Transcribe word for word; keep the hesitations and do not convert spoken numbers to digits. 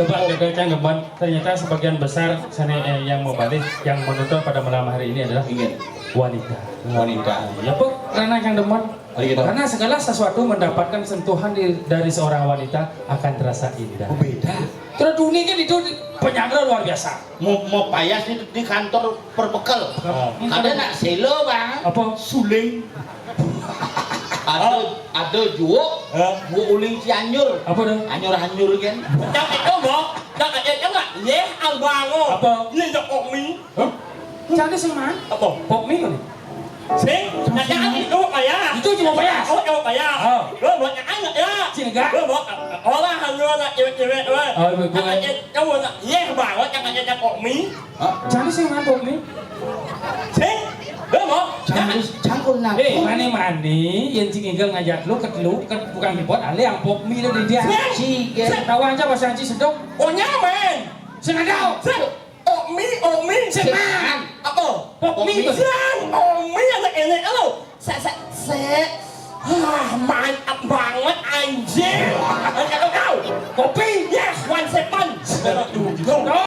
Coba gagal cang demen, ternyata sebagian besar sana eh, yang membalik, yang menonton pada malam hari ini adalah Inggih. Wanita. Wanita. Ya, Pok, karena yang demen. Oh, iya, toh. Karena segala sesuatu mendapatkan sentuhan di- dari seorang wanita akan terasa indah. Oh, beda. Terus dunia kan itu penyangga luar biasa. Mau, mau payas di, di kantor perbekel. Oh. Ada nak selo, Bang. Apa? Suling. Ada ada juuk, Hah? juuk uling Cianjur. Apa dong? Anyur-anyur kan. Cang itu mau, cang itu cang nggak? Yeh, abang. Apa? Yeh, cang komi. Hah? Cang itu sing mana? Apa? Pop mie kali. Sing, cang itu kaya. Itu cuma payas. Oh, cuma payas. Oh. Lo mau cang anak ya. Sing enggak? Lo mau orang hanya nak cewek-cewek. Oh, ibu gue. Cang itu cang mau nak yeh, bang. Cang itu cang komi. Cang itu sing mana pop mie? Sing, lo mau. Cangkul, cangkul nak. Eh, mana mana yang cing Igel ngajak lu ke lu ke tukang keyboard, ale yang pop mie lu di dia. Sing. Cige. Tahu aja bahasa Anci sedok. Oh, nyaman. Sing ada. Sing, komi, komi. Sing man. Apa? Pop mie tuh. Sing, komi anak ini lo. Sek, sek, sek. Ah, mantap banget anjir.